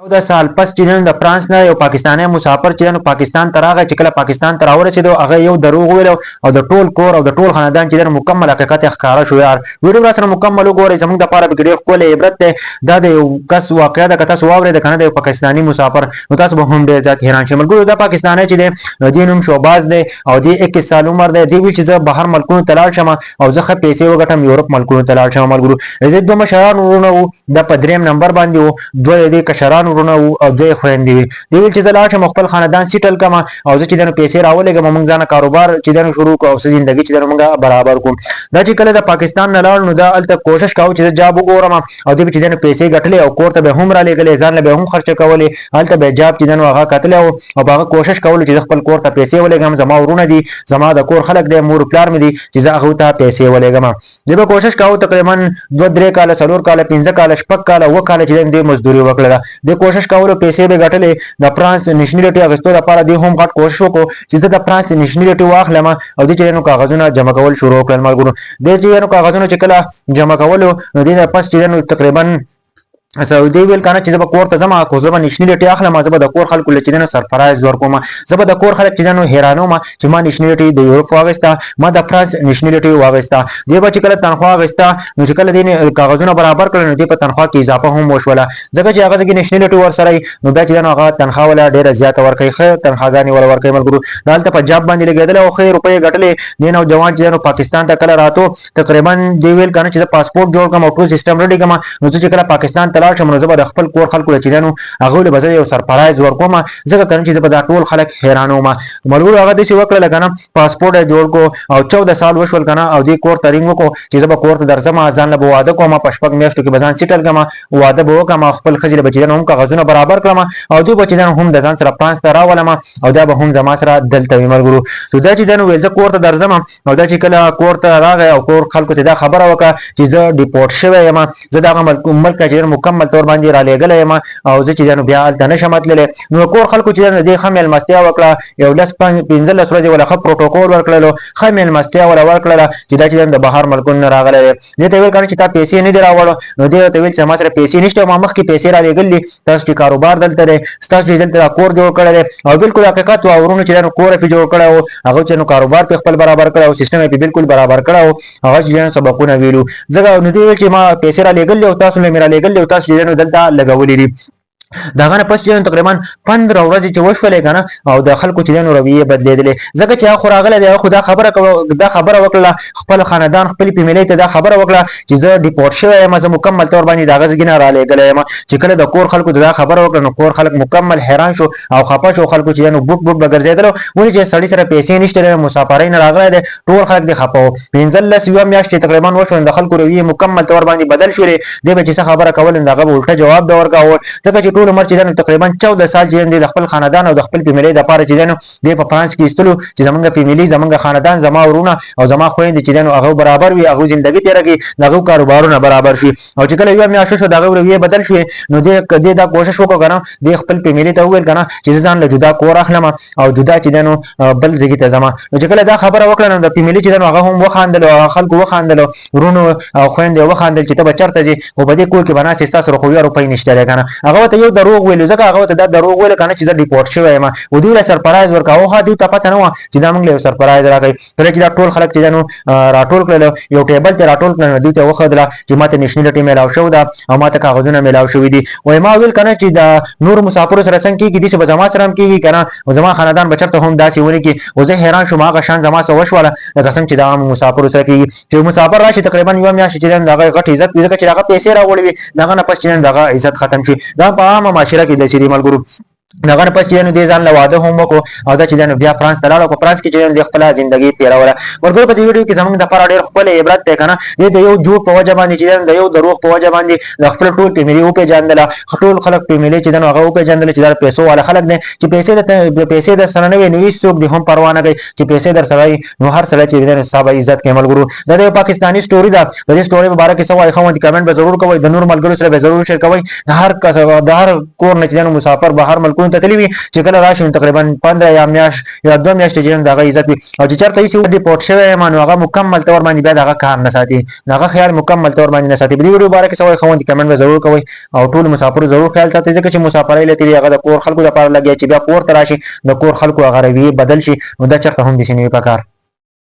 14 سال پس چې نن د فرانس نه یو پاکستانی مسافر چې نن پاکستان ته راغی، چې کله پاکستان ته راورسېدو هغه یو دروغ ویلو او د ټول کور او د ټول خاندان چې نن مکمل حقیقت ښکاره شو. یار ویډیو را سره مکمل وګورئ، زموږ دپاره پکې ډېر ښکلی عبرت دی. دا د یو کس واقعه ده، که تاسو واورېده که نه د یو پاکستاني مسافر، نو تاسو به هم ډېر زیات حیران شئ. ملګرو دا پاکستانی چې دی نو دې نوم شوباز دی او دې 21 سال عمر دی. دی ویل چې زه بهر ملکونو ته لاړ شم او زه ښه پیسې وګټم، یورپ ملکونو ته لاړ شم. ملګرو د دې دوه مشران وروڼه وو، دا په دریم نمبر باندې وو، دوه د دې کشران وروڼه وو او دوه یې خویندې وې. دی ویل چې زه لاړ شم خپل خاندان سیټل کړم او زه چې دی نو پیسې راولېږم، موږ ځانه کاروبار چې دی نو شروع کړو او څه زندګي چې دی نو موږ برابر کړو. دا چې کله د پاکستان نه لاړ نو دا هلته کوشش کاوه چې زه جاب وګورم او دی به چې دی نو پیسې ګټلې او کور ته به هم رالیږلې، ځان له به هم خرچه کولې. هلته به جاب چې دی نو هغه کتلی و او په هغه کوشش کولو چې زه خپل کور ته پیسې ولېږم، زما وروڼه دي، زما د کور خلک دی، مور پلار مې دي، چې زه هغوی ته پیسې ولېږم. دی به کوشش کاوه تقریبا 2 3 کاله، 4 کاله، 5 کاله، 6 کاله، 7 کاله چې دی مزدوري وکړله. دی کوشش کولو پیسې به ګټلې. د فرانس نیشنلټي اخیستو لپاره دی هم غټ کوشش وکړو چې زه د فرانس نیشنلټي واخلم او دی چې نو کاغذونه جمع کول شروع کړل. ملګرو دی چې نو کاغذونه چې کله جمع کولو نو دی پس چې نو تقریبا سعودي ویل کنه چې زه به کور ته ځم، خو زه به نیشنلټي اخلم، زه به د کور خلکو له چې دی نو سرپرایز ورکوم، زه به د کور خلک چې دی نو حیرانوم چې ما نیشنلټي د یورپ واخیسته، ما د فرانس نیشنلټي واخیسته. دی به چې کله تنخوا اخیسته نو چې کله دې کاغذونه برابر کړل نو دې په تنخوا کې اضافه هم وشوله، ځکه چې هغه ځکه نیشنلټي ورسره نو بیا چې دی نو هغه تنخوا وله ډېره زیاته ورکوي، ښه تنخواګانې وله ورکوي. ملګرو هلته په جاب باندې لګېدلی او ښې روپۍ یې ګټلې. دې نوجوان چې دی نو پاکستان ته کله راتو تقریبا دی ویل کنه چې زه پاسپورټ جوړ کړم او ټول سیستم ریډي کړم، نو زه چې کله پاکستان ته لاړ شم نو زه به د خپل کور خلکو له چې دی نو هغوی له به زه یو سرپرایز ورکوم، ځکه کنه چې زه به دا ټول خلک حیرانوم. ملګرو هغه داسې وکړله که نه، پاسپورټ یې جوړ کړو او 14 سال وشول که نه، او دې کور ته رینګ وکړو چې زه به کور ته درځم، ځان له به واده کوم، په 6 میاشتو کې به ځان سیټل کړم، واده به وکړم او خپل ښځې له به چې دی نو هم کاغذونه برابر کړم او دوی به چې دی نو هم د ځان سره فرانس ته راولم او دا به هم زما سره دلته وي. ملګرو نو دا چې دی نو ویل زه کور ته درځم او دا چې کله کور ته راغی او کور خلکو ته دا خبره وکړه چې زه ډیپورټ شوی یم، زه دغه ملک ته چې مکمل طور باندې رالیږلی یم او زه چې دی نو بیا هلته نه شم تللی. نو کور خلکو چې دی ښه مېلمستیا وکړه، یو 10 15 ورځې وله ښه پروټوکول ورکړلو، ښه مېلمستیا وله ورکړله چې دا چې دی د بهر ملکونو نه راغلی دی. دې ته ویل که نه چې تا پیسې نه دي راوړو، نو دې ته ویل چې ما سره پیسې نشته، ما مخکې پیسې رالیږل دي، تاسو چې کاروبار دلته دی، ستاسو چې دلته دا کور جوړ کړی دی او بالکل حقیقت و، ورونو چې نو کور یې جوړ کړی و، هغه چې نو کاروبار پې خپل برابر کړی او سیستم یې پې بالکل برابر کړی و، هغه چې نو سبقونه ویلو، ځکه نو دوی ویل چې ما پیسې رالیږل دي او تاسو مې رالیږل دي او تاسو چې نو دلته لګولي دي. د هغه نه پس چې تقریبا 15 ورځې چې وشولې که نه او د خلکو چې دی نو رویې بدلېدلې، ځکه چې هغه خو راغلی دی، هغه خو دا خبره دا خبره وکړله خپل خاندان خپلې فیملۍ ته دا خبره وکړه چې زه ډیپورټ شوی یم، زه مکمل طور باندې د هغه ځای نه رالیږلی یم. چې کله د کور خلکو ته دا خبره وکړه نو کور خلک مکمل حیران شو او خفه شو. خلکو چې نو بوټ بوټ به ګرځېدلو، ولې چې سړي سره پیسې نشته دی، مسافرۍ نه راغلی دی، ټول خلک دې خفه وو. 15 یوه میاشت چې تقریبا وشو د خلکو رویې مکمل طور باندې بدل شولې. دی به چې څه خبره کوله نو هغه به الټه جواب به ورکاوه، ځکه چې ټول عمر چې دی نو تقریبا 14 سال چې دی د خپل خاندان او د خپل فیملۍ دپاره چې دی نو دی په فرانس کې ایستلو چې زمونږ فیملی، زمونږ خاندان، زما وروڼه او زما خویندې چې دی نو هغه برابر وي، هغه زندګي تېره کړي، د هغو کاروبارونه برابر شي. او چې کله یوه میاشت شو د هغه رویې بدل شوې، نو دې دا کوشش وکړو که نه، دې خپل فیملی ته وویل که نه چې زه ځان له جدا کور اخلم او جدا چې دی نو بل ځای ته ځم. نو چې کله دا خبره وکړه نو د فیملی چې دی نو هغه هم وخاندل او هغه خلکو وخاندل، وروڼو او خویندې وخاندل چې ته به چېرته ځې، خو په دې کور کې به ناست یې، ستا سره خو یوه روپۍ نشته دی که نه. هغه ورته یو دروغ ویلو، ځکه هغه ورته دا دروغ ویل که نه چې زه ډیپورټ شوی یم او دوی له سرپرایز ورکاوه. ښه دوی ته پته نه وه چې دا موږ له یو سرپرایز راکوي. کله چې دا ټول خلک چې دی نو راټول کړل، یو ټیبل ته راټول کړل، نو دوی ته وښودله چې ماته نیشنلټي میلاو شوې ده او ماته کاغذونه میلاو شوي دي. وایي ما ویل که نه چې د نورو مسافرو سره څنګه کېږي، داسې به زما سره هم کېږي که نه، او زما خاندان به چېرته هم داسې ونه کړي. خو زه حیران شوم، هغه شان زما سره وشوله لکه څنګه چې د عامو مسافرو سره کېږي چې مسافر راشي تقریبا یوه میاشت چې دی نو د هغه غټ عزت وي، ځکه چې هغه پیسې راوړې وي، د هغه نه پس چې دی نو د هغه عزت ختم شي. دا په عامه معاشره کې داسې دي. ملګرو دغه نه پس چې نو دې ځان له واده هم وکړو او دا چې دی نو بیا فرانس ته لاړ او په فرانس کې چې دی خپله زندګي تېروله. ملګرو په دې ویډیو کې زموږ دپاره ډېر ښکلی عبرت دی که نه، دې د یو جوړ په وجه باندې چې دی د یو دروغ په وجه باندې د خپل ټول فیملي وپېژندله، ټول خلک فیملي چې دی نو هغه وپېژندله چې دا پیسو والا خلک دی، چې پیسې د پیسې در سره نه وي نو هېڅوک دې هم پروا نه کوي، چې پیسې در سره وي نو هر سړی چې دی نو ستا به عزت کوي. ملګرو دا د یو پاکستاني سټوري ده، د دې سټوري په باره کې څه وایي ښه غوندې کمنټ به ضرور کوئ، د نورو ملګرو سره به ضرور شیر کوئ. د هر کس د هر کور نه چې دی نو مسافر بهر ملکونو ملکونو ته تللی وي، چې کله راشي نو تقریبا 15 یا میاشت یا 2 میاشتې چې د هغه عزت وي، او چې چېرته یې ډیپورټ شوی یم نو هغه مکمل طور باندې بیا د هغه کار نه ساتي، د هغه خیال مکمل طور باندې نه ساتي. په دې ویډیو باره کې څه وایي ښوونکي، کمنټ به ضرور کوئ، او ټول مسافرو ضرور خیال ساتي، ځکه چې مسافرۍ لته هغه د کور خلکو لپاره لګیا، چې بیا کور ته راشي د کور خلکو هغه رویې بدل شي، نو دا چېرته هم داسې نه وي پکار.